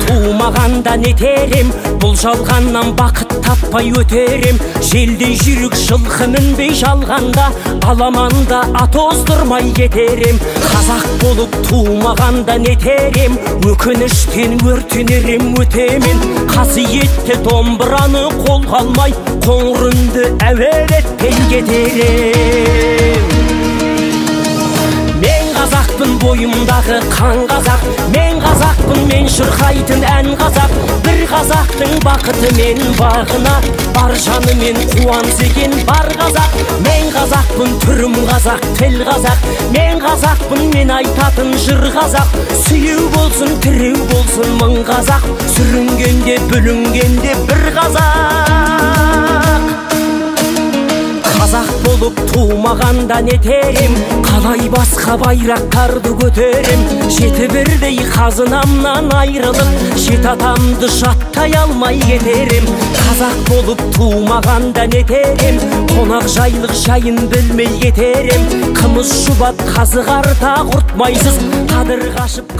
Тумағанда нетерем, бұл жалғаннан бақыт таппай өтерем. Желдей жүйрік жылқы мінбей жалғанда, аламанда ат оздырмай кетерем. Қазақ болып тумағанда нетерем, өкініштен өртенерем өтемен. Қасиетті домбыраны қолға алмай, қоңыр үнді әуелетпей кетерем. Мен қазақпын, бойымдағы қан қазақ, мен қазақпын, мен шырқайтын ән қазақ. Бір қазақтың бақыты мен бағына, бар жанымен қуанса екен бар қазақ. Мен қазақпын, түрім қазақ, тіл қазақ, мен қазақпын, мен айтатын жыр қазақ. Сүйеу болсын, тіреу болсын мың қазақ, сүрінгенде, бүлінгенде бір қазақ. Қазақ болып тумағанда нетерем, қалай басқа байрақтарды көтерем. Жеті бірдей қазынамнан айрылып, жеті атамды жаттай алмай кетерем. Қазақ болып тумағанда нетерем, қонақ жайлық жайын білмей кетерем. Қымыз шұбат қазы қарта құртмайсыз, қадір қашып